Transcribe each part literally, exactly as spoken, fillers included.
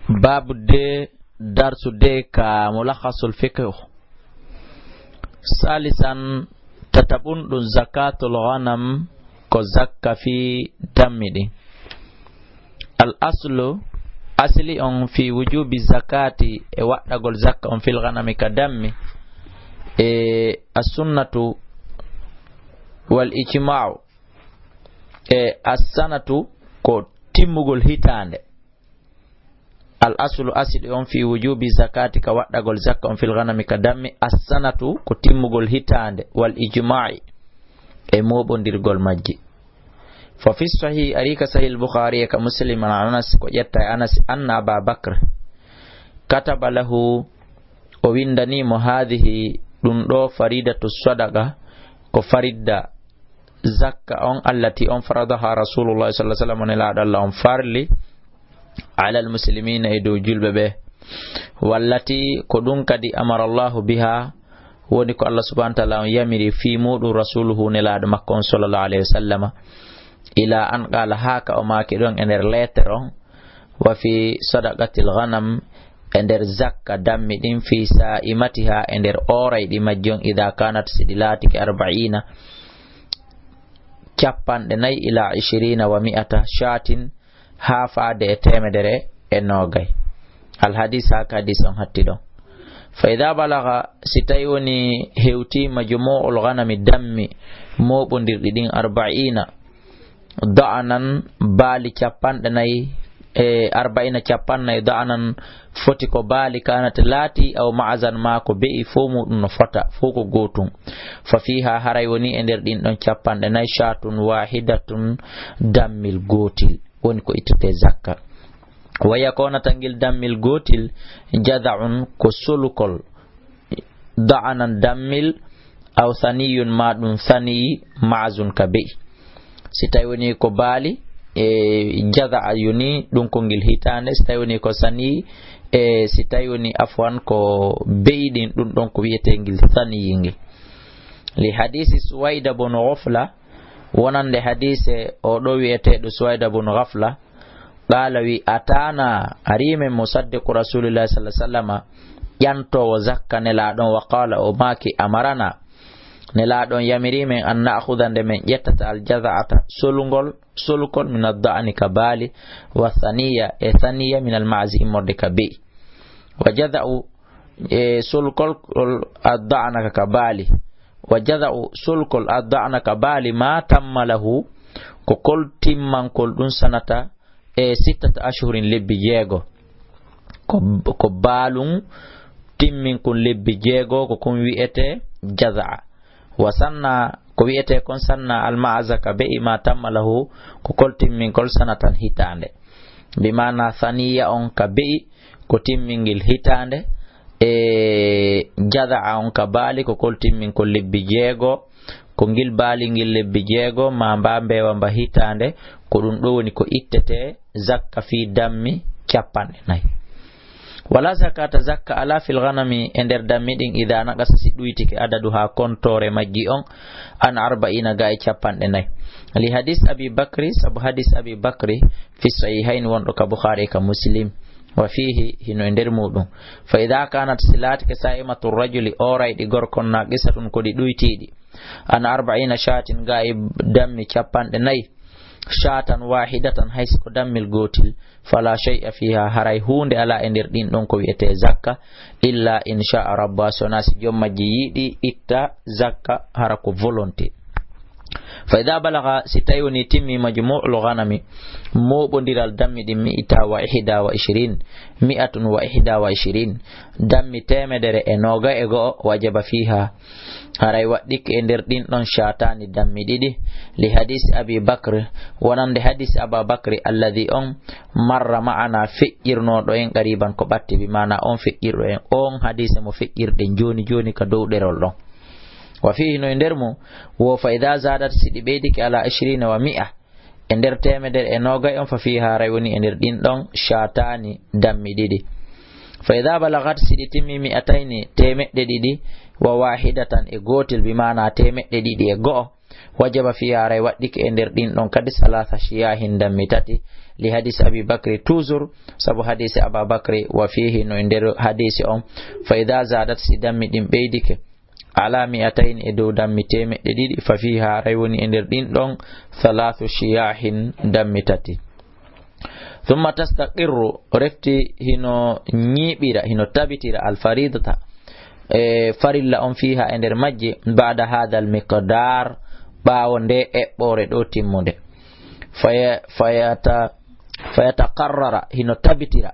Baabu de, darsu de ka Mulakhasul Fiqh. Salisan, tataɓun ɗum zakatul ghanam, ko zakka fii dammi ɗin. Al aslu, asli on fii wujubi zakati, e waɗɗagol zakka on fil ghanami ka dammi. E as-sunnatu wal ijma'u, e as-sanatu ko timmugol hitaande. Al aslu, asli on fii wujubi zakati, ka waɗɗagol zakka on fil ghanami ka dammi, as-sanatu ko timmugol hitaande, wal ijma'i, e mooɓondirgol majji. Fa fi sahih, ari ka sahih al-Bukhari e ka Muslim, an Anas, ko ƴetta e Anas, anna Aba Bakr kataba lahu, o windani mo, hadhihi, ɗum ɗo, faridatu sadaqa, ko faridda zakka on, allati on, faradaha Rasulullah sallallahu alaihi wasallam, nelaaɗo Allah on farli, alal muslimina, e dow julɓe ɓe. Wallati, ko ɗum kadi, amara Allahu biha, woni ko Allah subhanahu wa ta'ala on yamiri fii muɗum rasuluhu, nelaaɗo makko on sallallahu alaihi wasallama. Ila an qala, haa ka o maaki ɗon e nder lettere on, wa fi sadaqatil ghanam, e nder zakka dammi ɗin, fi sa'imatiha, e nder oorayɗi majji on, idha kanat, si ɗi laatike, arba'ina, capanɗe nayi, ila ishirina wa mi'ata shatin, haa faade e teemedere e noogay. Al hadis, haa ka hadis on hatti ɗon. Fa idha balagha, si tawi woni hewti, majmu'ul ghanami, dammi mooɓondirɗi ɗin, arba'ina, da'anan, baali capanɗe nayi, e arba'ina, capannayi, da'anan, foti ko baali, kanat, laati, aw ma'azan, maa ko be'i, fow muɗum no fota, fow ko gootun. Fa fiha, haray woni e nder ɗin ɗon capanɗe nayi, shatun wahidatun, dammil gootil, woni ko ittete zakka. Wa yakonata ngil dammil gootil, jada'un, ko solukol, da'anan, dammil, aw saniyun, ma ɗum saniyi, ma'azun, ka be'i. Si tawi woni ko baali, e jaza'a yoni ɗum ko ngil hitaande, si tawi woni ko saniyi, e si tawi woni, afwan, ko be'i ɗin, ɗum ɗon ko wi'etee ngil saniyi ngil. Li hadisi Suwayda bun Ghufla, wonande hadise o ɗo wi'eteeɗo Suwayda bun Ghafla, qala, wi, atana, ari men, musaddiqu rasulillahi sallallahu alaihi wasallama, ƴantoowo zakka nelaaɗon, wa qala, o maaki, amarana, nelaaɗon yamiri men, an na'khudha, nde men ƴettata, al jaza'ata, solungol, solukol, min ad-da'ani, ka baali, wa thaniya, e thaniya, min al ma'zi, immorde ka be'i. Wa jaza'u, e solukol, kol ad-da'ana ka, ka baali. Wa jaza'u, solukol ad-da'ana ka baali, ma tamma lahu, ko kol timmankol ɗum sanata, e sittata ashhurin, lebbi jeego. Ko, ko baalun timminkun lebbi jeego, ko kun wi'ete jaza'a. Wa sanna, ko wi'ete kon sanna, al ma'aza, ka be'i, ma tamma lahu, ko kol timminkol sanatan, hitaande. Bi maana saniya on ka be'i, ko timmingil hitaande, e jaza'a on ka baali, ko kol timminkol lebbi jeego, ko ngil baali ngil lebbi jeego, ma mba mbeewa mba hitaande, ko ɗum ɗo woni ko ittete zakka fii dammi capanɗe nayi. Wala zakata, zakka alaa, fil ghanami, e nder dammi ɗin, idha naqasa, si ɗuytike, adaduha, kontoore majji on, an arba'ina, ga e capanɗe nayi. Li hadis Abi Bakri, sabu hadis Abi Bakri, fi sahihayn, wonɗo ka Bukhari e ka Muslim. Wa fihi, hino e nder muɗum. Fa idha kanat, si laatike, sa'imatu rajuli, oorayɗi gorko on, naqisatun, ko ɗi ɗuytiiɗi, an arba'ina shatin, ga e dammi capanɗe nayi, shatan wahidatan, hay si ko dammil gootil, fala shay'a fiha, haray huunde alaa e nder ɗin ɗon ko wi'etee zakka, illa in sha'a rabbuha, so wonaa si joom majji yiɗi itta zakka, hara ko volonté. Fa idha balagha, si tawi woni timmi, majmu'ul ghanami, mooɓondiral dammi ɗin, mi'ata wa ihda wa ishirin, mi'atun wa ihda wa ishirin, dammi teemedere e noogay e go'o, wajaba fiha, haray waɗɗike e nder ɗin ɗon shatani, dammi ɗiɗi, li hadisi Abi Bakr, wonande hadisi Aba Bakri, alladhi, on, marra ma'ana, feƴƴirnooɗo en, qariban, ko ɓatti, bi maana on feƴƴirɗo en, on hadise mo feƴƴirɗen jooni jooni ka dow ɗerol ɗon. Wa fihi, no e nder mum, wo fa idha zadat, si ɗi ɓeydike ala ishrina wa mi'a, e nder teemedere e noogay on, fa fiha, haray woni e nder ɗin ɗon shatani, dammi ɗiɗi. Fa idha balagat, si ɗi timmi, mi'atayni, teemeɗɗe ɗiɗi, wa wahidatan, e gootel, bi maana teemeɗɗe ɗiɗi e go'o, Wajaba fiha, haray waɗɗike e nder ɗin ɗon kadi, salaasa shiyaahin, dammi tati. Li hadisi Abi Bakri, toujours sabu hadisi Aba Bakri, wa fihi, no e nder hadisi on, fa idha zadat, si dammi ɗin ɓeydike, ala mi'atayn, e dow dammi teemeɗɗe ɗiɗi, fa fiha, haray woni e nder ɗin ɗon, salaasu shiyaahin, dammi tati. Thumma tastaqirru, refti hino ñiiɓira, hino tabitira, al faridata, e farilla on, fiha, e nder majje, ba'da hadha al miqdar, ɓaawo nde eɓɓoore ɗo timmude. Faya-, fayata-, fayataqarrara, hino tabitira,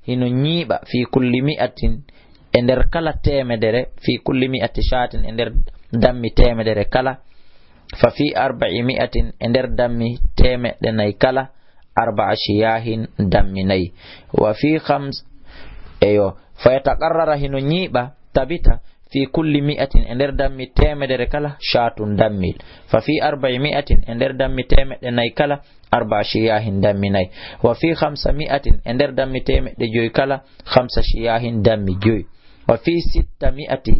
hino ñiiɓa, fi kulli mi'atin, e nder kala teemedere, fi kulli mi'ati shaatin, e nder dammi teemedere kala, fa fi arba'i mi'atin, e nder dammi teemeɗɗe nayi kala, arba'a shiyaahin, dammi nayi. Wa fi khams-, eyo, fayataqarrara, hino ñiiɓa, tabita, fi kulli mi'atin, e nder dammi teemedere kala, shaatun, dammil. Fa fi arba'i mi'atin, e nder dammi teemeɗɗe nayi kala, arba'a shiyaahin, dammi nayi. Wa fi khamsa mi'atin, e nder dammi teemeɗɗe joy kala, khamsa shiyaahin, dammi joy. Wa fi sitta mi'ati,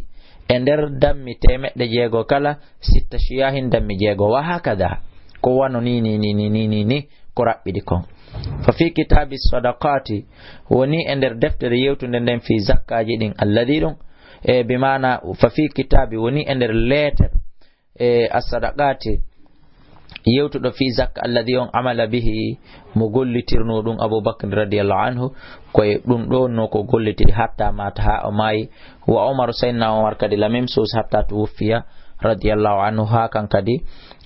e nder dammi teemeɗɗe jeego kala, sitta shiyaahin, dammi jeego. Wa hakada, ko wano ni, ni, ni, ko raɓɓiɗi kon. Fa fi kitaabi sadaqaati, woni e nder deftere yewtunde nden fi zakkaaji ɗin, alladhi ɗum, e bi maana, fa fi kitaabi, woni e nder leeter, e as-sadaqaati, yewtuɗo fi zakka, alladhi on amala bihi, mo gollitirno ɗum Abu Bakr radiyallahu anhu, ko e ɗum ɗo no ko gollitiri hatta mata, ha o maayi. Wa Umar, Sayyidina Umar kadi, la même chose, hatta tuwuffiya radiyallahu anhu, ha kan kadi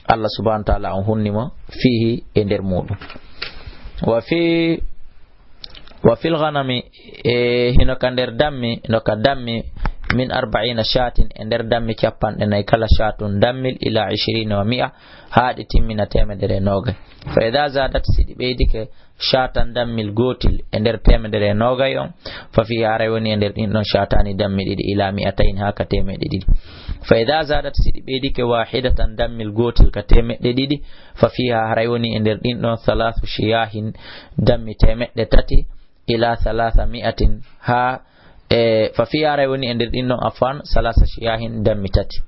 Allah subhanahu wa ta'ala on hunni mo fihi, e nder muɗum. Wa fi, wa fil ghanami, e hino ka nder dammi, no ka dammi, min arba'ina shatin, e nder dammi capanɗe nayi kala, shatun, dammil, ila ishrina wa mi'a, haa ɗi timmina teemedere e noogay. Fa idha zadat, si ɗi ɓeydike, shatan, dammil gootil e nder teemedere e noogay on, fa fiha, haray woni e nder ɗin ɗon, shatani, dammi ɗiɗi, ila mi'atayn, haa ka teemeɗɗe ɗiɗi. Fa idha zadat, si ɗi ɓeydike, wahidatan, dammil gootil ka teemeɗɗe ɗiɗi, fa fiha, haray woni e nder ɗin ɗon, thalathu shiyahin, dammi teemeɗɗe tati, ila thalatha mi'atin, haa, e, fa fiha, haray woni e nder ɗin ɗon, afwan, thalatha shiyahin, dammi tati,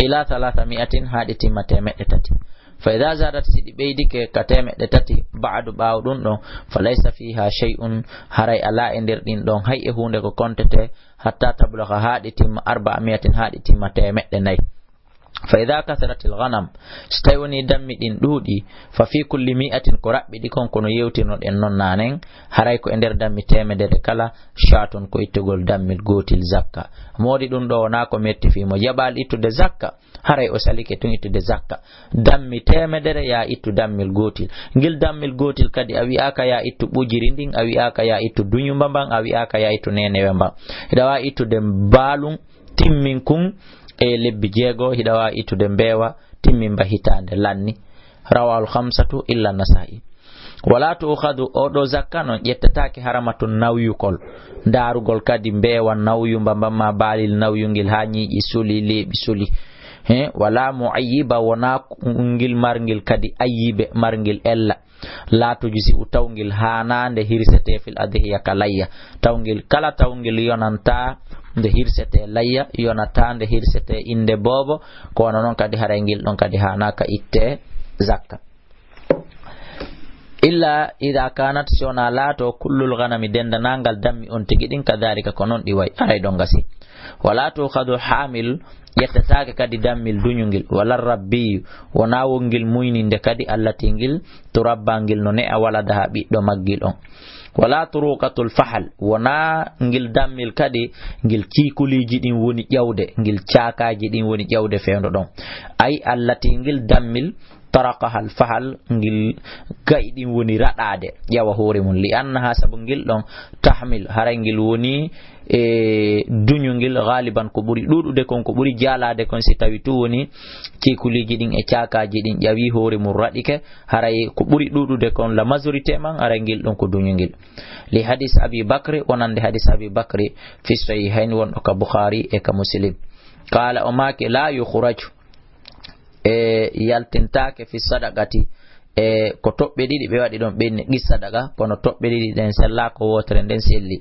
ila thalatha mi'atin, haa ɗi timma teemeɗɗe tati. Fa idha zadat, si ɗi ɓeydike ka teemeɗɗe tati, ba'du, ɓaawo ɗum ɗon, fa laysa fiha shay'un, haray alaa e nder ɗin ɗon hay e huunde ko kontete, hatta tablugha, haa ɗi timma, arba'a mi'atin, haa ɗi timma teemeɗɗe nayi. Fa idha kathuratil ghanam, si tawi woni dammi ɗin ɗuuɗi, fa fi kulli mi'atin, ko raɓɓiɗi kon, kono yewtirnoɗen non naanen, haray ko e nder dammi teemedere kala, shatun, ko ittugol dammil gootil zakka. Moodi ɗum ɗo wonaa ko metti fii mo jaɓaali ittude zakka, haray o salike tun ittude zakka. Dammi teemedere, yaa ittu dammil gootil. Ngil dammil gootil kadi, a wi'aaka yaa ittu ɓujiri ndin, a wi'aaka yaa ittu duñumba mban, a wi'aaka yaa ittu nenewe mban. Hiɗa waawi ittude mbaalun timminkun e lebbi jeego, hiɗa waawi ittude mbeewa timminba hitaande lanni. Rawahul khamsatu illa Nasa'i. Wala tu'khadhu, o ɗo zakka non ƴettataake, haramatun, nawyugol, ndaarugol kadi mbeewa nawyumba mban ma baalil nawyungil haa ñiiƴi suli, leeɓi suli. He, wala mu'ayyiba, wonaa ngil marngil kadi ayyibe, marngil ella. La tujzi'u, tawngil haanaande hirsete fil adhiya ka layya. Tawngil kala, tawngil yonantaa nde hirsete layya, yonataa nde hirsete innde boobo, ko wano non kadi haray ngil ɗon kadi haanaaka itte zakka. Illa idha kanat, si wonaa laato, kullul ghanami, denndanangal dammi on tigi ɗin, kadhalika, ko non ɗi wayi, haray ɗon gasi. Wala tu'khadhu hamil, ƴettataake kadi dammil duñungil, wala rabbiyu, wonaa wongil muyninde kadi, allati, ngil, turabba, ngil no ne'a, waladaha, ɓiɗɗo maggil on. Wala turuqatul fahal, wonaa ngil dammil kadi, ngil ciikuliiji ɗin woni ƴawde, ngil caakaaji ɗin woni ƴawde fewndo ɗon. Ay, allati, ngil dammil, taraqahal fahal, ngil ga'i ɗin woni raɗaade, ƴawa hoore mum. Li annaha, sabu ngil ɗon, tahmil, haray ngil woni e duñungil, ghaliban, ko ɓuri ɗuuɗude kon, ko ɓuri jaalaade kon, si tawi tun woni ciikuliiji ɗin e caakaaji ɗin ƴawi hoore mum raɗike, haray ko ɓuri ɗuuɗude kon, la majorité man, haray ngil ɗon ko duñungil. Li hadis Abi Bakri, wonande hadis Abi Bakri, fi sahihayn, wonɗo ka Bukhari e ka Muslim. Qala, o maaki, la yukhraju, e yaltintaake fi sadaqati, e ko toɓɓe ɗiɗi ɓe waɗi ɗon, ɓe inni qis sadaqa, kono toɓɓe ɗiɗi ɗen sellaa, ko wootere nden selli.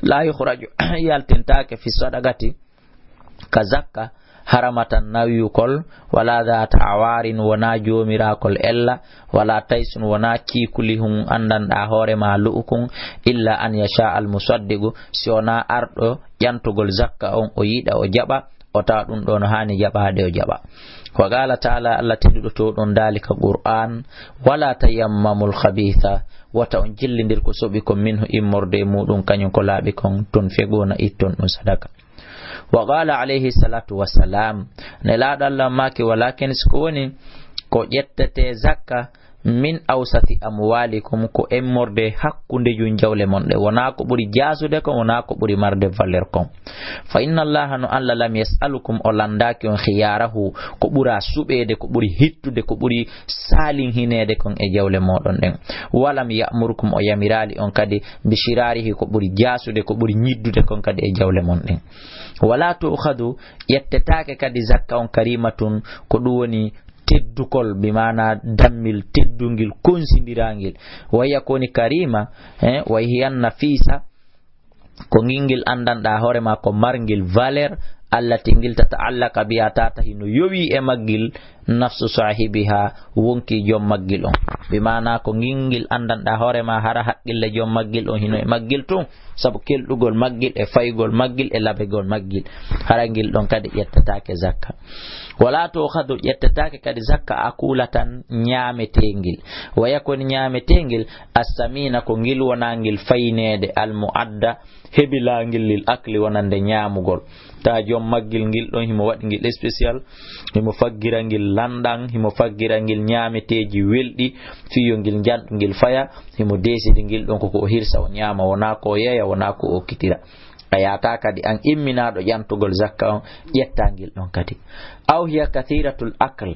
La yukhraju, yaltintaake fi sadaqati, ka zakka, haramatan nawyukol, wala dhata awarin, wona joomirakol ella, wala taysun, wona kiikulihun anndanɗa hoore ma lu'ukun, illa an yasha al musaddiqu, si wona arɗo ƴantugol zakka on, o yiɗa, o jaɓa, o tawa ɗum ɗo no haani jaɓaade, o jaɓa. Wa qala ta'ala, Allah tedduɗo to ɗon daali ka Qur'an, "Wala tayammamul khabitha," wata on jillindir ko soɓi kon, "minhu," immorde e muɗum, kañum ko laaɓi kon, "tunfiquna," itton ɗum sadaka. Wa qala alayhi salatu wassalam, Nelaaɗo Allah maaki, "Walakin," si ko woni, ko ƴettete zakka, "min awsati amwalikum," ko immorde hakkunde jun jawle mon ɗe, wona ko ɓuri jaasude kon, wona ko ɓuri marde valeur kon. "Fa inna Allaha," no Allah, "lam yas'alukum," o landaaki on, "khiyarahu," ko ɓura suɓeede, ko ɓuri hittude, ko ɓuri salinhineede kon e jawle moɗon ɗen. "Walam ya'murkum," o yamiraali on kadi, "bi shirarihi," ko ɓuri jaasude, ko ɓuri ñiddude kon kadi e jawle mon ɗen. "Wala tu'khadhu," ƴettetaake kadi zakka on, "karimatun," ko ɗum woni teddukol, bi maana dammil teddungil, konsindirangil. Wa hiya, ko woni karima, eh, wa hiya nafisa, ko ngingil anndanɗa hoore ma ko marngil valeur, allati, ngil, tata'allaka biha, tata hino yowi e maggil, nafsu sahibiha, wonki joom maggil on. Bi maana ko ngingil anndanɗa hoore ma hara haqqille joom maggil on hino e maggil tun, sabu kelɗugol maggil e faygol maggil e labegol maggil. Hara ngil ɗon kadi ƴettetaake zakka. "Wala tu'khadhu," ƴettetaake kadi zakka, "akulatan," ñaameteengil. Wa yakun, ñaameteengil, "assamina," ko ngil wonangil fayneede, "almu'adda," hebilangil, "lil akli," wonande ñaamugol. Ta joom maggil ngil ɗon himo waɗi ngil spécial, himo faggira ngil lanɗan, himo faggira ngil ñaameteeji welɗi, fii yo ngil njanɗu ngil faya, himo deesidi ngil ɗon ko ko o hirsa, o ñaama, wona ko o yeeya, wona ko o okkitira. A yaata kadi an imminaaɗo ƴantugol zakka on, ƴetta ngil ɗon kadi. "Aw hiya kathiratul akl,"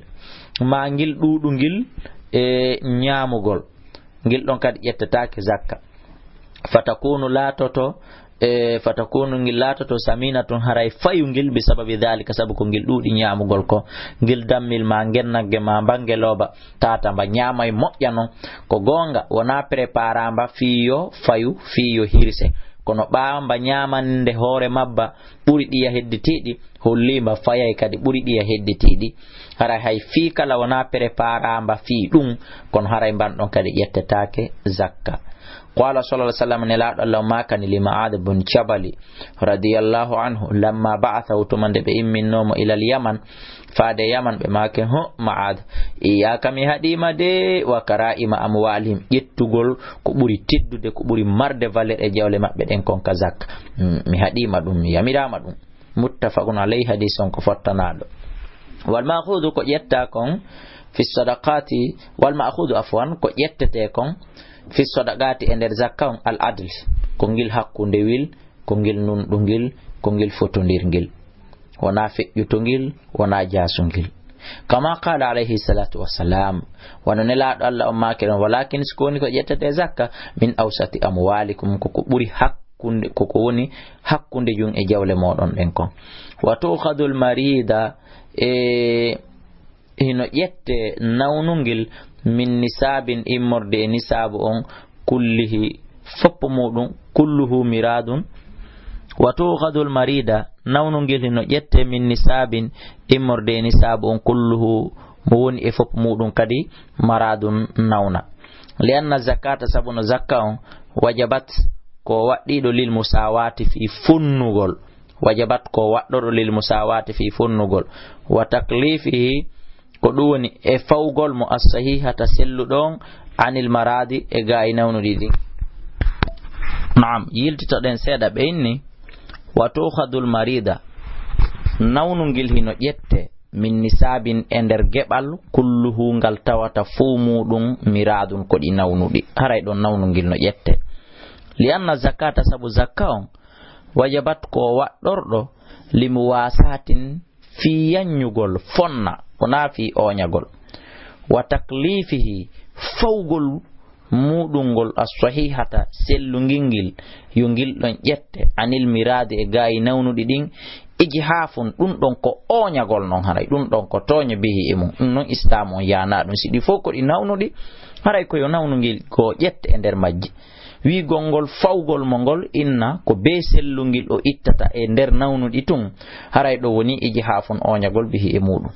ma ngil ɗuuɗungil e ñaamugol, ngil ɗon kadi ƴettetaake zakka. "Fatakunu," laatoto, e, "fatakunu," ngil laatoto, "saminatun," haray fayungil, "bi sababi dhalika," sabu ko ngil ɗuuɗi ñaamugol ko. Ngil dammil ma, ngennagge ma, mbangelooba, tata mba ñaamay moƴƴa non. Ko goonga, wona prépara mba fii yo fayu, fii yo hirse. Kono ɓaawa mba ñaamande hoore mabba ɓuri ɗiya hedditiiɗi, holli mba fayay kadi ɓuri ɗiya hedditiiɗi. Haray hay fii kala wona prépara mba fii ɗum, kono haray mban ɗon kadi ƴettetaake zakka. Qala sallallahu alaihi wasallam, Nelaaɗo Allah maakani li Ma'ad bin Jabali radiyallahu anhu, lamma ba'athahu, tuma nde ɓe imminnoo mo, ilal Yaman, faade Yaman, ɓe maaki, "Ho, Ma'ad, iyyaka, mi haɗiima de, wa kara'ima amwalihim, ƴettugol ko ɓuri teddude, ko ɓuri marde valeur e jawle maɓɓe ɗen kon ka zakka. Mm, mi haɗiima ɗum, mi yamiraama ɗum." Muttafaqun alayhi, hadis on ko fottanaaɗo. Wal ma'khudhu, ko ƴetta kon, fi sadaqati, wal ma'khudhu, afwan, ko ƴettete kon, fi sadaqati, e nder zakka on, al adl, ko ngil hakkundewil, ko ngil nunɗungil, ko ngil fotondirngil. Wona feƴƴutungil, wona jaasungil. Kama qala alayhi salatu wassalam, wano Nelaaɗo Allah on maaki ɗon, "Walakin," si ko woni ko ƴettete zakka, "min awsati amwalikum," ko ko ɓuri hakkunde, ko ko woni hakkunde jun e jawle moɗon ɗen kon. "Wa tu'khadhul marida," e hino ƴette nawnungil, "min nisabin," immorde e nisaabu on, "kullihi," foppo muɗum, "kulluhu miradun." "Wa tu'khadhul marida," nawnungil hino ƴette, "min nisabin," immorde e nisaabu on, "kulluhu," mo woni e foppo muɗum kadi, "maradun," nawna. "Li anna zakata," sabu no zakka on, "wajabat," ko waɗɗiiɗo, "lil musawati," fii fonnugol. "Wajabat," ko waɗɗoɗo, "lil musawati," fii fonnugol. "Wa taklifihi," ko ɗum woni e fawgol mo, "as-sahihata," selluɗo on, "anil maradi," e gaa e nawnuɗi ɗin. Naam, yiltitoɗen seeɗa, ɓe inni, "Wa tu'khadhul marida," nawnungil hino ƴette, "min nisabin," e nder geɓal, "kulluhu," ngal tawata fow muɗum, "miradun," ko ɗi nawnuɗi. Haray ɗon nawnungil no ƴette. "Li anna zakata," sabu zakka on, "wajabat," ko waɗɗorɗo, "li muwasatin," fii yanñugol, fonna, wonaa fii ooñagol. "Wa taklifihi," fawgol muɗum ngol, "as-sahihata," sellungil ngil, yo ngil ɗon ƴette, "anil miradi," e gaa e nawnuɗi ɗin, "ijhafun," ɗum ɗon ko ooñagol non, haray ɗum ɗon ko tooñe, "bihi," e mum. Ɗum non Islaamu on yaanaa ɗum. Si ɗi fow ko ɗi nawnuɗi, haray ko yo nawnungil ko ƴette e nder majji. wi'gol ngol fawgol mo ngol inna ko bee sellungil o ittata e nder nawnuɗi tun, haray ɗo woni ijhaafun ooñagol bihi e muuɗum.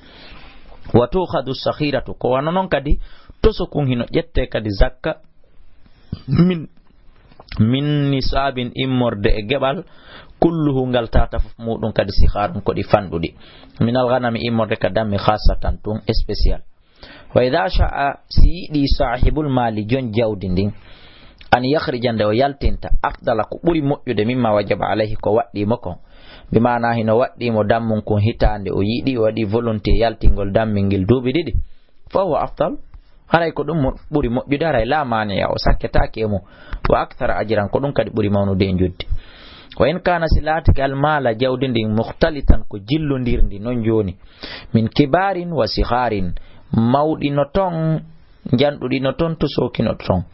Wa tu'khadhu sakhiratu, ko wano non kadi tosokun hino ƴettee kadi zakka min, min nisaabin immorde e geɓal, kulluhu ngal tata fof muuɗum kadi sikharun ko ɗi fanɗuɗi. Minal ghanami immorde ka dammi khassatan tun spécial. Wa idha sha'a, si yiɗi sahibul mali jon jawdi ndin, an yakhrija nde o yaltinta, afdala ko ɓuri moƴƴude mimma wajaba alayhi ko waɗɗii mo kon. Bi maana hino waɗɗii mo dammun kun hitaande o yiɗi o waɗi volonté yaltingol dammi ngil duuɓi ɗiɗi. Fa huwa afdal. Haray ko ɗum mo-, ɓuri moƴƴude, haray la maani'a, o sakketaake e mum. Wa akthara ajran, ko ɗum kadi ɓuri mawnude e njoddi. Wa in kana si laatike al mala jawdi ndin mukhtalitan ko jillondirndi non jooni. Min kibarin wa sikharin, mawɗi no ton, njanɗuɗi no ton, tosooki no ton.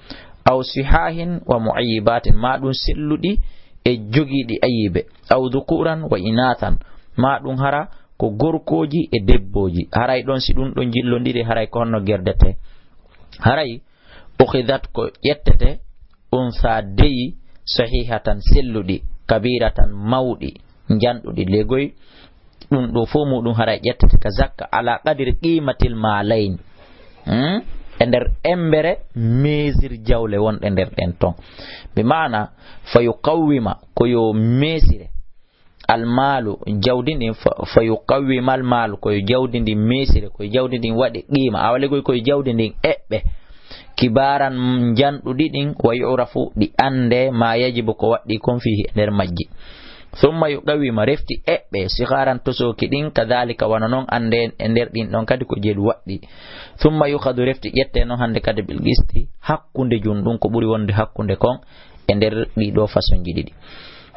Aw sihahin wa mu'ayyibatin, ma ɗum selluɗi e jogiiɗi ayibe. Aw dhukuran wa inathan, ma ɗum hara ko gorkooji e debbooji. Haray ɗon si ɗum ɗon jillondiri, haray ko honno gerdete? Haray ukhidat ko ƴettete unsa deyi sahihatan selluɗi, kabiratan mawɗi, njanɗuɗi legoy, ɗum ɗo fof muɗum haray ƴettete ka zakka ala qadri qimatil malayn. Hmm? E nder embere mesir jawle wonɗe nder ɗen ton. Bi maana fa yuqawwima ko yo mesire. Al malu, jawdi ndin fa, fa yuqawwima al malu, ko yo jawdi ndin mesire, ko yo jawdi ndin waɗe qiima. Awa legoy ko yo jawdi ndin eɓɓe. Kibaran njanɗuɗi ɗin, wa yu'rafu ɗi annde ma yajibu ko waɗɗi kon fihi e nder majji. Thumma yuqawwima refti eɓɓe, sigharan tosooki ɗin, kadhalika wano non annde e nder ɗin ɗon kadi ko jelu waɗɗi. Thumma yukhadhu refti ƴette non hannde kadi bil qisti, hakkunde jun ɗum ko ɓuri wonde hakkunde kon e nder ɗi ɗo façon ji ɗiɗi.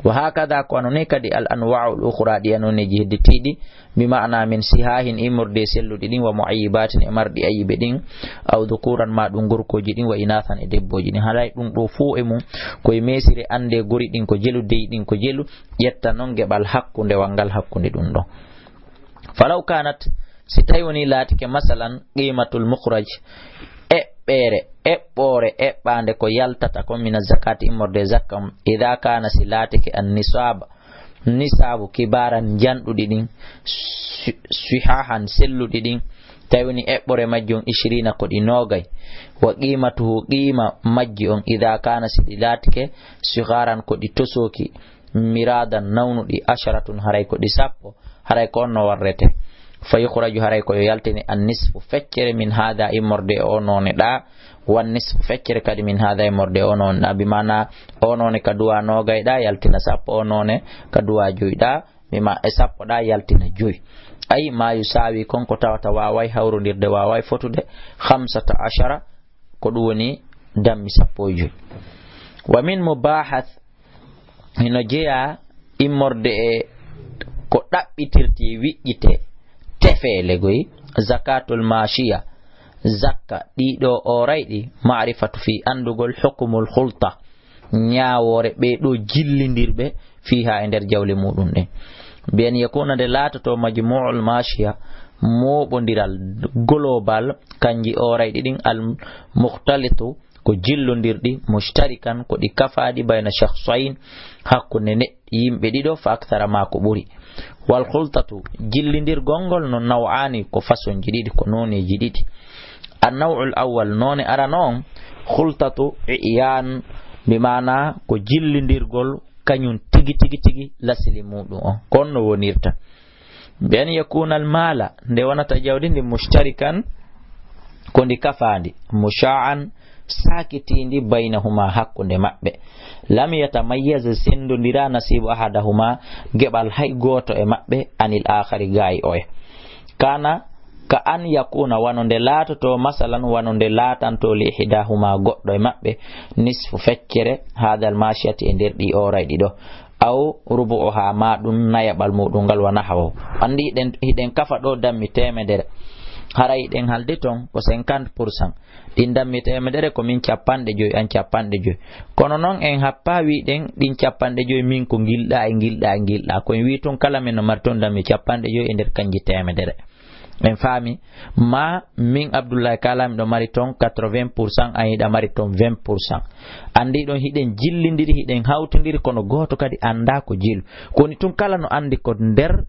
Wa hakadha ko wano ni kadi al anwa'ul ukhra ɗi anoneji hedditiɗi, bi ma'ana min sihahin immorde e selluɗi ɗin wa mu'ayyibatin e marɗi ayibe ɗin, aw dhukuran ma ɗum gorkoji ɗin wa inathan e debboji ɗin. Haray ɗum ɗo fof e mum koye mesire annde gori ɗin ko jelu, deyi ɗin ko jelu, ƴetta non geɓal hakkunde wanngal hakkunde ɗum ɗon. Falaw kanat, si tawi woni laatike masalan qimatul mukhraj, eɓɓere, eɓɓore, eɓɓande ko yaltata ko mina zakati immorde zakka mum, idha kana si laatike an nisaba, nisabu kibaran njanɗuɗi ɗin, si-, sihahan selluɗi ɗin, tawi woni eɓɓore majji on ishrina ko ɗi nogay, wa qimatuhu qima majji on idha kana si ɗi laatike sigharan ko ɗi tosoki, miradan nawnuɗi asharatun haray ko ɗi sappo, haray ko on no warrete. Fa yukhraju haray ko yo yaltini an nisfu feccere min hada immorde e o none ɗa, wan nisfu feccere kadi min hada immorde e o none ɗa, bi mana o none ka duwa nogay ɗa yaltina sappo, o none ka duwa joyi ɗa, mi ma e sappo ɗa yaltina joyi. Ay ma yusawi kon ko tawata waway hawrondirde, waway fotude, khamsata ashara, ko ɗum woni dammi sappo e joyi. Wa min mubahath, hino jeyaa immorde e ko ɗaɓɓitirte wiƴƴite tefeele goy, zakatul mashiya, zakka ɗiɗo orayɗi, ma'rifatu fi anndugol hukumul khulta, ñaawoore ɓee ɗo jillindirɓe fiiha e nder jawle muɗum ɗen. Bi an yakuna nde laatoto majmu'ul mashiya, mooɓondiral global, kanji orayɗi ɗin al mukhtalitu, ko jillondirɗi, mushtarikan, ko ɗi kafaaɗi, bayna shakhsayn, hakkunde ne-, yimɓe ɗiɗo, fa akthara ma ko ɓuri. Wal khultatu, jillindirgol ngol no naw'ani, ko façonji ɗiɗi, ko nooneeji ɗiɗi. An naw'ul awwal, noone arano on, khultatu i'yan, bi maana ko jillindirgol kañum tigi, tigi, tigi lasili muɗum on. Ko on no wonirta. Bi an yakuna al mala, nde wonata jawdi ndi mushtarikan, ko ndi kafaandi, musha'an, sakitiindi, baynahuma, hakkunde maɓɓe. Lam yatamayyaz, sendondira, nasibu ahadahuma, geɓal hay gooto e maɓɓe, anil akhari, gaay oya. Kana ka an yakuna, wano nde laatoto, masalan, wano nde laatanto li ihdahuma, goɗɗo e maɓɓe, nisfu feccere, hadal mashiyati, e nder ɗi oorayɗi ɗo. Aw rubu'uha, ma ɗum nayaɓal muɗum ngal, wa nahwahu. Anndi hiɗen, hiɗen kafa ɗo dammi teemedere. Hara hiɗen haalde ton ko cinquante pour cent. Ɗin dammi teemedere ko min capanɗe joyi, an capanɗe joyi. Kono noon en happa wiɗen ɗin capanɗe joyi min ko ngilɗa e ngilɗa e ngilɗa. Ko en wi tun kala min no mari tun dammi capanɗe joyi e nder kanji teemedere. En faami? Ma min Abdullahi kala miɗo mari ton quatre-vingts pour cent, an hiɗa mari ton vingt pour cent. Anndi ɗon hiɗen jillindiri, hiɗen hawtindiri, kono gooto kadi annda ko jil. Ko woni tun kala no anndi ko nder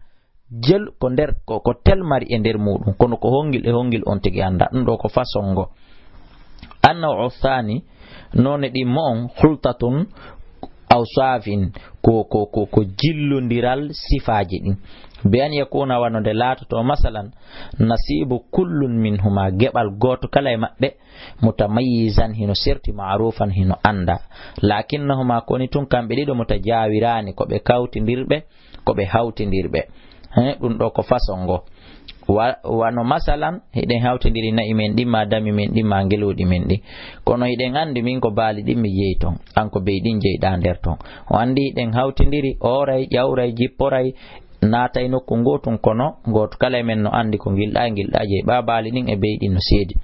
jel, ko nder, ko, ko tel mari e nder muɗum, kono ko hongil e hongil on tigi annda. Ɗum ɗo ko façon ngo. Annaw thani, none ɗimmo on, khultatun awsafin, ko, ko, ko, ko jillondiral sifaaji ɗin. Bi an yakuna, wano nde laatoto, masalan, nasibu kullun minhuma, geɓal gooto kala e maɓɓe, mutamayyizan, hino serti, ma'rufan, hino annda. Lakinnahuma, koni tun kamɓe ɗiɗo, mutajawirani, ko ɓe kawtindirɓe, ko ɓe hawtindirɓe. He, ɗum ɗo ko façon ngo. Wa-, wano masalan, hiɗen hawtindiri na'i men ɗin, ma dami men ɗin, ma ngeluuɗi men ɗin. Kono hiɗen anndi min ko baali ɗin mi jeyi ton, an ko bey ɗin jeyɗa nder ton. O anndi hiɗen hawtindiri, ooray, ƴawray, jipporay, naatay nokku ngootun, kono gooto kala e men no anndi ko ngilɗa e ngilɗa jeyi. Ɓa baali ɗin e bey ɗin no seedi.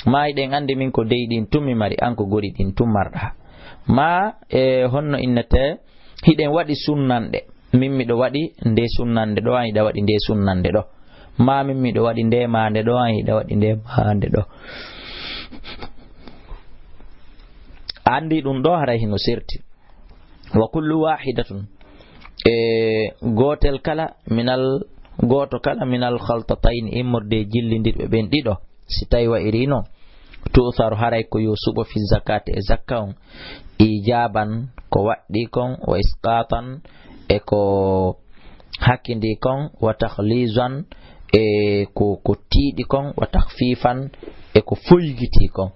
Ma hiɗen anndi min ko dey ɗin tun mi mari, an ko gori ɗin tun marɗa. Ma, e, honno innete, hiɗen waɗi sunnanɗe. Min miɗo waɗi nde sunnande ɗo, an hiɗa waɗi nde sunnande ɗo. Ma min miɗo waɗi nde maande ɗo, an hiɗa waɗi nde maande ɗo. Anndi ɗum ɗo haray hino serti. Wa kullu wahidatun, e gootel kala, minal, gooto kala, minal khaltatayni, immorde e jillindirɓe ɓen ɗiɗo, si tawi wa'iri non, tu'tharu, haray ko yo suɓo, fi zakati, e zakka on, ijaban, ko waɗɗi kon, wa isqatan, e ko hakkindi kon, wa takhlizan, e ko, ko tiiɗi kon, wa takhfifan, e ko foygiti kon.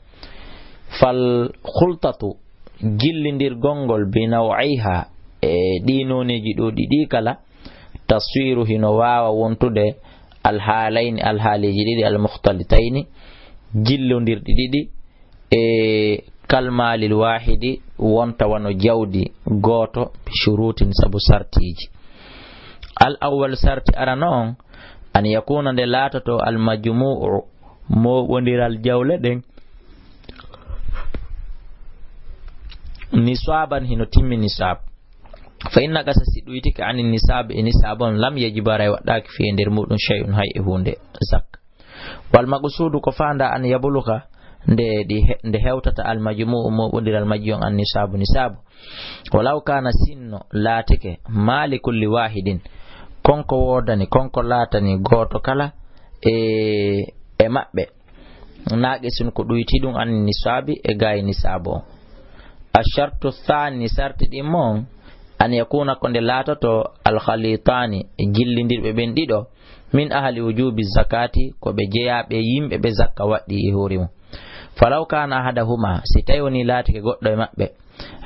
Fal khultatu, jillindirgol ngol, bi naw'iha, e ɗi nooneeji ɗo ɗiɗi kala, taswiru, hino waawa wontude, alhaalayni, alhaaliiji ɗiɗi, almukhtalitayni, jillondirɗi ɗiɗi, e kalmaalil waahidi, wonta wano jawdi gooto, bi shurutin, sabu sartiiji. Al awwal, sarti arano on, an yakuna, nde laatoto, al majmu'u, mooɓondiral jawle ɗen, nisaban, hino timmi nisab. Fa inna qasa, si ɗuytike, ani nisab, e nisab on, lam yajib, haray waɗɗaaki, fi, e nder muɗum, shay'un, hay e huunde, zak. Wal maqsudu, ko faanda, an yabluga, nde ɗi he-, nde hewtata, al majmu'u, mooɓondiral majji on, an nisabu, nisabu. Walaw kana, sinno laatike, ma li kulli wahidin, konko woodani, konko laatani gooto kala e, e maɓɓe, naqisun, ko ɗuyti ɗum, an nisabi, e gaay nisabu on. Ashartu thani, sarti ɗimmo on, an yakuna, ko nde laatoto, al khalitani, jillindirɓe ɓen ɗiɗo, min ahli wujubi zakati, ko ɓe jeyaaɓe yimɓe ɓe zakka waɗɗi e hoore mum. Falaw kana ahadahuma, si tawi woni laatike goɗɗo e maɓɓe,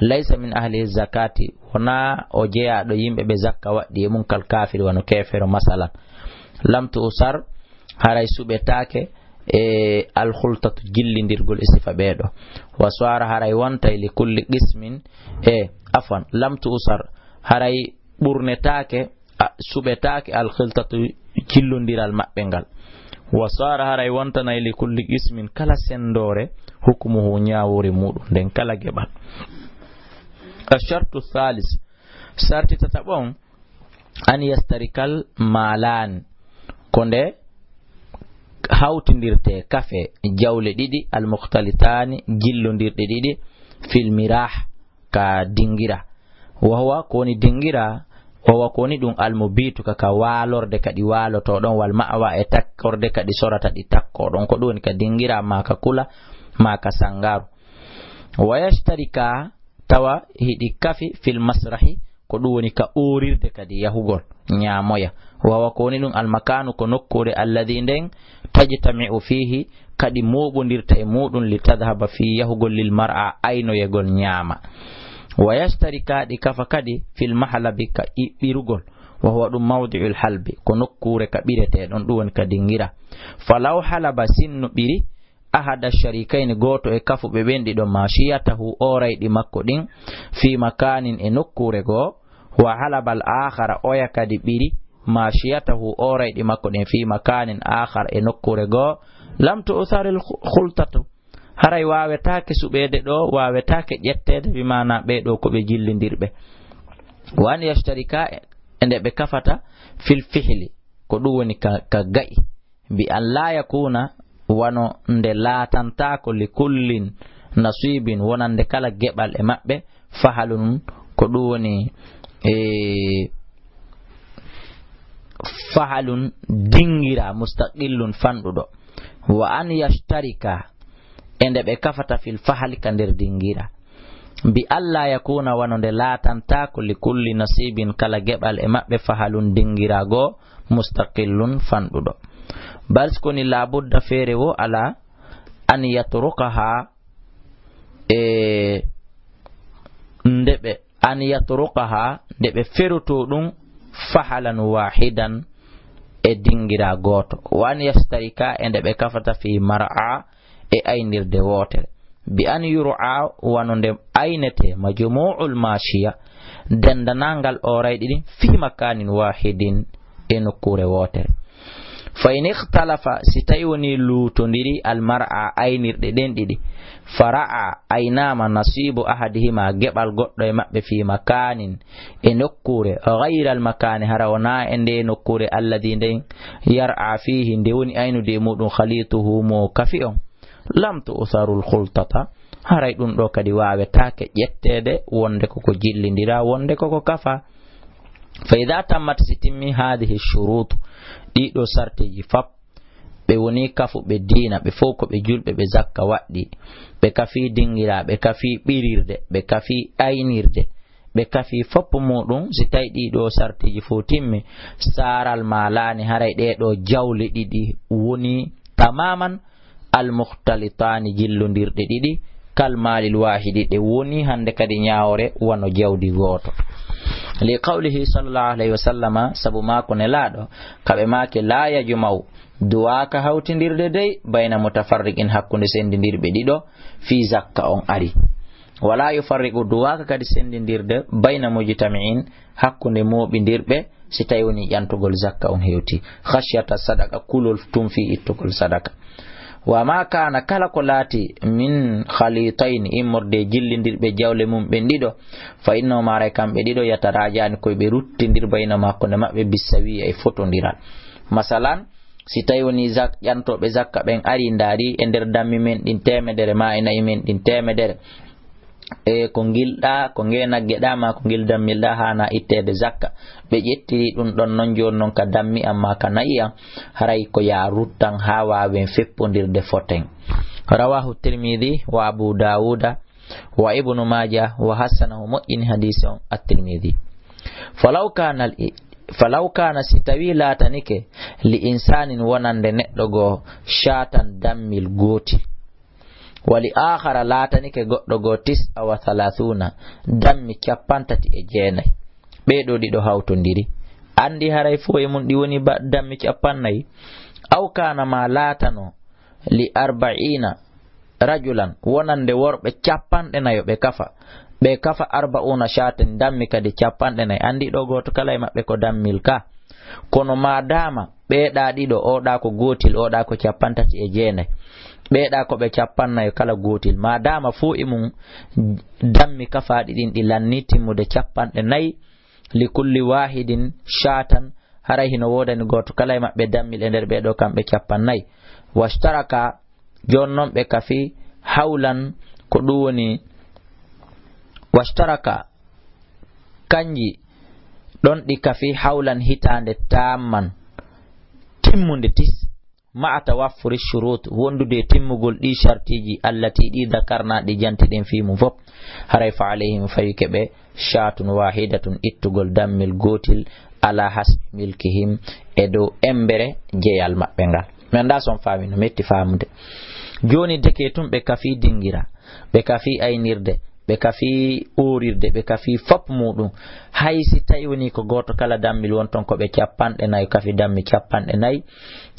laysa min ahli zakati, wona o jeyaaɗo yimɓe ɓe zakka waɗɗi e mum, kal kafiri, wano keefero, masalan. Lam tu'sar, haray suɓetaake, e al khultatu, jillindirgol e sifa ɓeeɗo. Wa swara, haray wontay, li kulli qismin, e, afwan, lam tu'sar, haray ɓurnetaake, a, suɓetaake, al khiltatu, jillondiral maɓɓe ngal. Wa sara, haray wontanay, li kulli qismin, kala sendoore, hukmuhu, ñaawoore muɗum nden, kala geɓal. Ashartu thalis, sarti tataɓo on, an yastarikal malani, ko nde hawtindirte kafe jawle ɗiɗi, al mukhtalitani, jillondirɗe ɗiɗi, fil mirah, ka dingira. Wa huwa, ko woni dingira, wa huwa, ko woni ɗum, al mubitu, ka, ka waalorde, kadi waaloto ɗon, wal ma'wa, e takkorde, kadi sorata ɗi takko ɗon. Ko ɗum woni ka dingira, ma ka kula, ma ka sangaru. Wa yashtarika, tawa hiɗi kafi, fil masrahi, ko ɗum woni ka oorirde kadi yahugol ñaamoya. Wa huwa, ko woni ɗum, al makanu, ko nokkuure, alladhi, nden, tajtami'u fihi, kadi mooɓondirta e muɗum, li tadhhaba, fii yahugol, lil mar'a, aynoyegol ñaama. Wa yashtarika, ɗi kafa kadi, fil mahlabi, ka ɓirugol. Wa huwa, ɗum, mawdi'ul halbi, ko nokkuure ka ɓiretee ɗon, ɗum woni ka dingira. Falaw halaba, sinno ɓiri, ahada sharikayni, gooto e kafuɓe ɓen ɗiɗo, mashiyatahu, oorayɗi makko ɗin, fii makanin, e nokkuure goo, wa halabal aakhara, oya kadi ɓiri, mashiyatahu, oorayɗi makko ɗin, fii makanin aakhar, e nokkuure goo, lam tu'saril khu-, khultatu, haray waawetaake suɓeede ɗo, waawetaake ƴetteede, bi maana ɓee ɗo ko ɓe jillindirɓe. Wa an yashtarika, e nde ɓe kafata, fil fihli, ko ɗum woni ka, ka ga'i. bi an laa yakuuna, wano nde laatantaako li kullin nasiibin, wonande kala geɓal e maɓɓe, fahalun, ko ɗum woni, e, fahalun dingira, mustaqillun fanɗuɗo. Wa an yashtarika, e nde ɓe kafata fil fahali ka nder dingira. Bi alla yakuna wano nde laatantaako li kulli nasibin kala geɓal e maɓɓe fahalun dingira goo mustaqillun fanɗuɗo. Bal sikoni laabudda feere wo ala an yatrukaha e nde ɓe an yatrukaha nde ɓe feroto ɗum fahalan wahidan e dingira gooto. Wa an yashtarika e nde ɓe kafata fi mar'a e aynirde wootere. Bi an yur'a wano nde aynete majmu'ul mashiya dendanangal oorayɗi ɗin fi makanin wahidin e nokkuure wootere. Fa in ikhtalafa si tawi woni luutondiri al mar'a aynirɗe ɗen ɗiɗi. Fa ra'a aynama nasibu ahadihima geɓal goɗɗo e maɓɓe fi makanin e nokkuure ghayra al makani hara wona e nde nokkuure alladhi nden yar'a fihi nde woni aynude e muɗum khalituhu mo kafi on. Lam tu'tharul khultata haray ɗum ɗo kadi waawetaake ƴetteede wonde koko jillindira wonde koko kafa. Fa idha tammat si timmi hadhihi shurutu ɗiɗo sartiji fap ɓe woni kafu ɓe diina ɓe fof ko ɓe julɓe ɓe zakka waɗɗi ɓe kafi dingira ɓe kafi ɓirirde ɓe kafi aynirde ɓe kafi foppo muɗum si tawi ɗiɗo sartiji fof timmi saral ma laani haray ɗeɗo jawle ɗiɗi woni tamaman almukhtalitaani jillondirɗe ɗiɗi kal maalil waahidi ɗe woni hannde kadi ñaawore wano jawdi gooto. Li qawlihi sallallahu alayhi wa sallama sabu maako nelaaɗo kaɓe maake laa yajma'u duwaaka hawtindirde dey bayna mutafarriqin hakkunde senndindirɓe ɗiɗo fii zakka on ari. Wala yufarriqu duwaaka kadi senndindirde bayna mujtami'in hakkunde mooɓindirɓe si tawi woni ƴantugol zakka on hewti khashyata sadaqa kulol tun fii ittugol sadaka. Wa ma kana kala ko laati min khalitayni immorde e jillindirɓe jawle mum ɓen ɗiɗo fa innahuma haray kamɓe ɗiɗo yatarajani koye ɓe ruttindir baynahuma hakkunde maɓɓe bissawiya e fotondiral. Masalan si tawi woni zak ƴantoɓe zakka ɓen ari ndaari e nder dammi men ɗin temedere ma e nayi men ɗin temedere e ko ngilɗa ko nge nagge ɗa ma ko ngel dammilɗa hana ittede zakka ɓe ƴettiri ɗum ɗon non joni non ka dammi amma ka nayi am haray ko ya ruttan ha wawen feppodirde foten. Rawahu tirmidi wa abu dawuda wa ibnu maja wa hassanahu moƴƴini hadisi on at-tirmidi. Falaw kana al falaw kana si tawi latanike li insanin wonande neɗɗo goo shatan dammil gooti wali akhara laatanike goɗɗo goo tis'a wa thalathuna dammi capantati e jeenay ɓeeɗo ɗiɗo hawtondiri andi haray fof e mum ɗi woni dammi capannayi aw kana ma laatano li arba'ina rajulan wonande worɓe capanɗe nayo ɓe kafa ɓe kafa arba'una shaten dammi kadi capanɗe nayi andi ɗo gooto kala e maɓɓe ko dammil ka kono ma dama ɓeeɗa ɗiɗo oɗa ko gootil oɗa ko capantati e jeenay ɓeeɗa ko ɓe capannayo kala gootil ma dama fof e mum dammi kafaɗi ɗin ɗi lanni timmude capanɗe nayi li kulli wahidin shatan haray hino wodani gooto kala e maɓɓe dammil e nder ɓeeɗo kamɓe capannayi washtaraka jooni noon ɓe kafi hawlan ko ɗum woni washtaraka kanji ɗon ɗi kafi hawlan hitaande tamman timmunde tis ma'a tawaffuri shurut wondude e timmugol ɗi shartiji allati ɗi dakarna ɗi jantiɗen fii mum fof haray fa alayhim fawike ɓe shatun wahidatun ittugol dammil gootil ala hasbi milkihim e dow embere jeyal maɓɓe ngal mi annda son faami no metti faamude jooni deke tun ɓe kafi dingira ɓe kafi aynirde ɓe kafi oorirde ɓe kafi fop muɗum hay si tawi woni ko gooto kala dammil won ton ko ɓe capanɗe nayo kafi dammi capanɗe nayi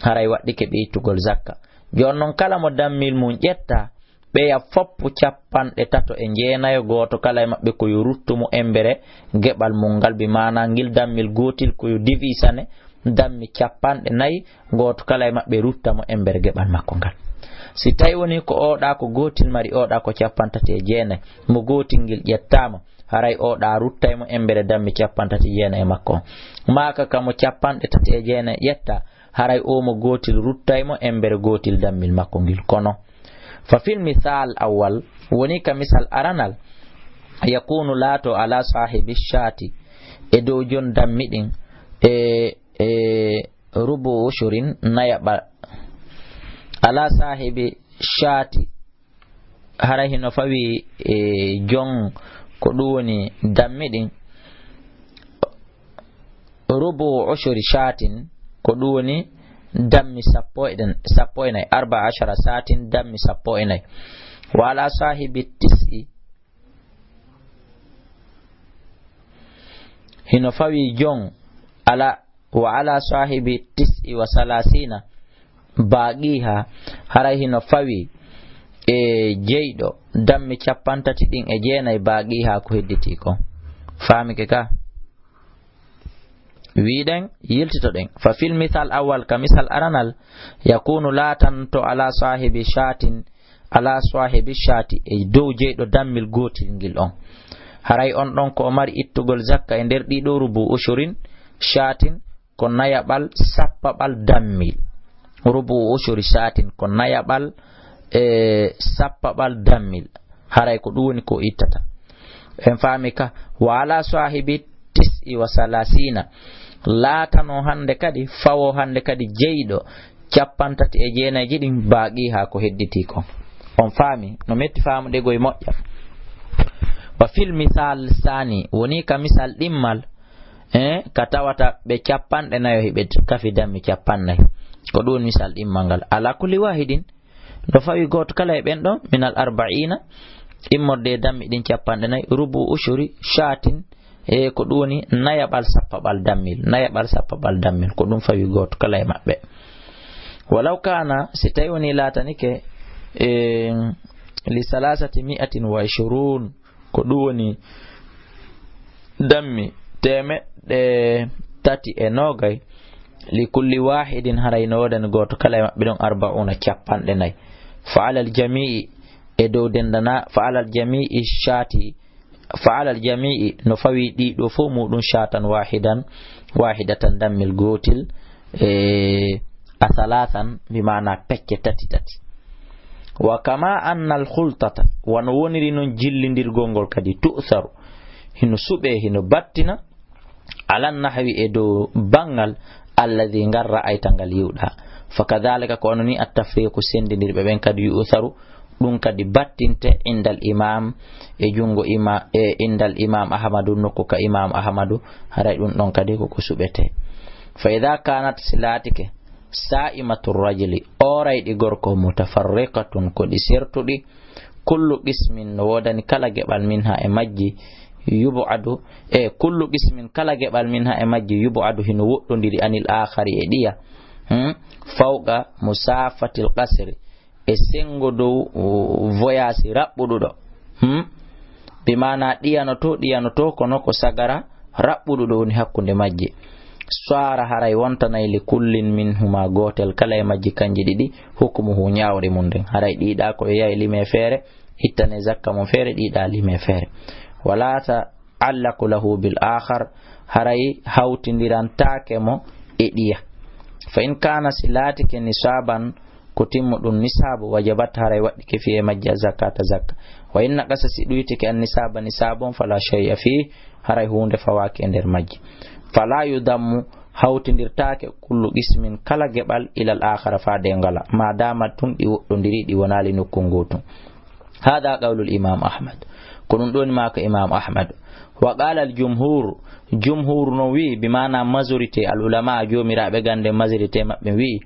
haray waɗɗike ɓe ittugol zakka jooni noon kala mo dammil mum ƴetta ɓeya foppu capanɗe tato e jeenayo gooto kala e maɓɓe ko yo ruttu mo embere geɓal mum ngal bi maana ngil dammil gootil ko yo divisane dammi capanɗe nayi gooto kala e maɓɓe rutta mo embere geɓal makko ngal si tawi woni ko oɗa ko gootil mari oɗa ko capantati e jeenayi mo gootil ngil ƴettama haray oɗa ruttay mo embere dammi capantati e jeenayi e makko on maka kamo capanɗe tati e jeenayi ƴetta haray omo gootil ruttay mo embere gootil dammil makko ngil. Kono, fa fil misal awwal, woni ka misal aranal, yakunu laato ala sahibi shati, e dow jon dammi ɗin, e, e rubu ushurin nayaɓal, ala sahibi shati, haray hino fawi e jon ko ɗum woni dammi ɗin, rubu ushuri shatin, ko ɗum woni dammi sappo e ɗen, sappo e nayi, arba ashara shatin, dammi sappo e nayi. Wa ala sahibi tis'i, hino fawi jon ala, wa ala sahibi tis'i wa salasina baqiha, haray hino fawi e jeyɗo dammi cappanɗe tati ɗin e jeenayi baqiha ko hedditi kon. Faamike ka? Wiɗen, yiltitoɗen. Fa fil misal awwal, ka misal aranal, yakunu laatanto ala sahibi shatin, ala sahibi shati, e dow jeyɗo dammil gootil ngil on. Haray on ɗon ko o mari ittugol zakka e nder ɗiɗo rubu ushurin shatin, ko nayaɓal sappaɓal dammil. Rubu ushuri shatin ko nayaɓal, e, sappaɓal dammil. Haray ko ɗum woni ko ittata. En faami ka, wa ala sahibi tis'i wa salasina. Laatano hannde kadi, fawo hannde kadi jeyɗo cappanɗe tati e jeenayi ɗin baqiha ko hedditi kon. On faami? No metti faamude goy moƴƴa. Wa fil misal sani, woni ka misal ɗimmal, eh, ka tawata ɓe cappanɗe nayo hiɓe kafi dammi cappannayi. Ko ɗum misal ɗimmal ngal. Ala kulli wahidin, no fawi gooto kala e ɓen ɗon, minal arba'ina, immorde e dammi ɗin cappanɗe nayi, rubu ushuri shatin, e ko ɗum woni nayaɓal sappaɓal dammil, nayaɓal sappaɓal dammil, ko ɗum fawi gooto kala e maɓɓe. Walaw kana, si tawi woni laatanike, e, li salasati mi'atin wa ishirun, ko ɗum woni dammi teemeɗɗe tati e noogay, li kulli wahidin, haray no woodani gooto kala e maɓɓe ɗon arba'una, cappanɗe nayi. Fa alal jami'i, e dow dendana, fa alal jami'i shati, fa alal jami'i, no fawi ɗiɗo fof muɗum shatan wahidan, wahidatan, dammil gootil, e, a thalathan, bi maana pecce tati tati. Wa kama anna al khultata, wano woniri non jillindirgol ngol kadi, tu'tharu, hino suɓe, hino battina, ala nahwi, e dow bangal, alladhi, ngal ra'ayta, ngal yiwɗa. Fa kadhalika, ko ono ni, at tafriqu, sendindirɓe ɓen kadi, yu'tharu, ɗum kadi battinte, indal imam, e jungo ima-, e indal imam Ahmadu, nokku ka imam Ahmadu, haray ɗum ɗon kadi ko ko suɓete. Fa idha kanat, si laatike, sa'imatu rajuli, oorayɗi gorko, mutafarriqatun, ko ɗi sertuɗi, kullu qismin, no woodani kala geɓal, minha, e majji, yub'adu, e kullu qismin, kala geɓal, minha, e majji, yub'adu, hino woɗɗondiri, anil akhari, e ɗiya, hmm? Fawqa musafatil qasri, e sengo dow, uh, voyage raɓɓuɗuɗo. Hmm? Bi maana ɗiyanoto, ɗiyanoto, kono ko sagara raɓɓuɗuɗo woni hakkunde majji. Swara, haray wontanay, li kullin minhuma, gootel kala e majji kanji ɗiɗi, hukmuhu, ñaawre mum nden. Haray ɗiɗa ko e yahi lime feere, ittane zakka mum feere, ɗiɗa lime feere. Wala ta allaqu lahu bil akhar, haray hawtindirantaake mo e ɗiya. Fa in kana, si laatike, nisaban, ko timmuɗum nisaabu, wajabat, haray waɗɗike, fi, e majji, zakata, zakka. Wa in naqasa, si ɗuytike, an nisaba, nisaabu on, fala shay'a fi, haray huunde fawaaki e nder majji. Fala yudammu, hawtindirtaake, kullu qismin, kala geɓal, ilal akhara, faade e ngala, ma dama tun ɗi woɗɗondiri, ɗi wonaali nokku ngootu. Hada qawlul imam Ahmad. Ko ɗum ɗoni maaka imam Ahmad. Wa qala al jumhur, jumhur no wi, bi maana majorité al ulama, joomiraaɓe gande, majorité maɓɓe wi,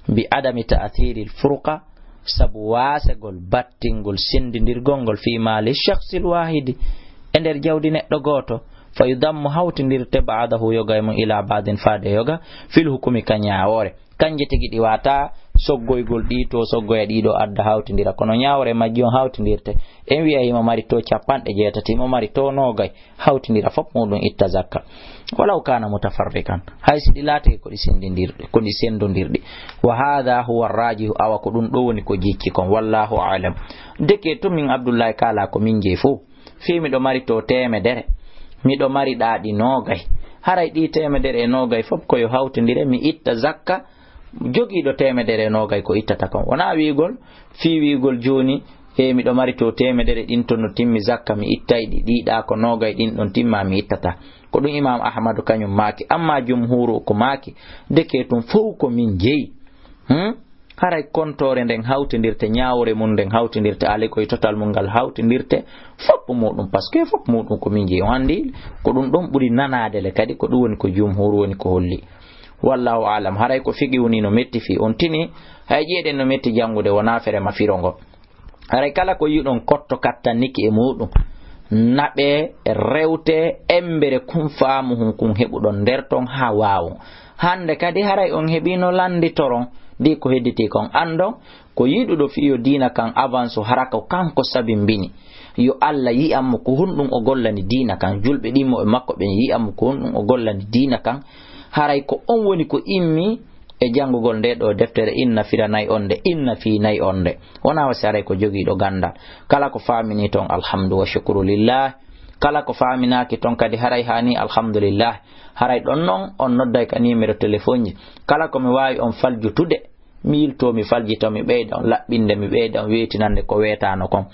bi adami ta'thiril furqa, sabu waasegol battingol sendindirgol ngol fi mali shakhsil wahidi, e nder jawdi neɗɗo gooto, fa yudammu, hawtindirte, ba'dahu, yoga e mum, ila ba'din, faade yoga, fil hukumi, ka ñaawoore. Kanje tigi ɗi wata soggoygol ɗi to, soggoya ɗi ɗo, adda hawtindira. Kono ñaawre majji on hawtindirte. En wi'a himo mari to cappanɗe jeetati, himo mari to noogay. Hawtindira fop muɗum itta zakka. Walaw kana mutafarriqan. Hay si ɗi laatike ko ɗi sendindirɗi, ko ɗi sendondirɗi. Wa hadha huwa rajihu, awa ko ɗum ɗo woni ko jicci kon. Wallahu a'lam. Deke to min Abdullahi kala ko min jeyi fof. Fii miɗo mari to teemedere, miɗo mari ɗaaɗi noogay, Haray ɗi teemedere e noogay fof ko yo hawtindire, mi itta zakka, jogiiɗo teemedere e noogay ko ittata kon. Wonaa wiigol, fii wiigol jooni, e miɗo mari to teemedere ɗin to no timmi zakka, mi ittay ɗi, ɗiɗa ko noogay ɗin ɗon timma, mi ittata. Ko ɗum Imam Ahmadu kañum maaki, amma jumhuuru ko maaki, deke tun fof ko min jeyi. Hmm? Haray kontoore nden hawtindirte, ñaawore mum nden hawtindirte, alikoy total mum ngal hawtindirte, fof muɗum, parce que fof muɗum ko min jeyi. On anndi ko ɗum ɗon ɓuri nanaade le kadi, ko ɗum woni ko jumhuuru woni ko holli. Wallahu alam, haray ko fiqi woni no metti fii on tini, hay ƴeeɗen no metti janngude, wonaa fere ma firo ngo. Haray kala ko yiɗon kotto kattanniki e muɗum, naɓe, rewte, embere kun faamu hun kun heɓuɗon nder ton haa waawon. Hannde kadi haray on heɓino lannditoron, ndi ko hedditi kon anndon, ko yiɗuɗo fii yo diina kan avance hara ko kanko sabimbini. Yo Alla yi'an mo ko honɗum o gollani diina kan, julɓe ɗimmo e makko ɓen yi'an mo ko honɗum o gollani diina kan. Haray ko on woni ko immi e janngugol nde ɗo deftere, inna firanay on nde, inna fiinay on nde. Wonaa wasi haray ko jogiiɗo ganndal. Kala ko faamini ton, alhamdu wa shukru lillah. Kala ko faaminaaki ton kadi haray haani, alhamdulillah. Haray ɗon non, on nodday ka numéro téléphone ji. Kala ko mi waawi on faljutude, mi yiltoo, mi faljito, mi ɓeyda on laɓɓinde, mi ɓeyda on weetinande ko weetaano kon.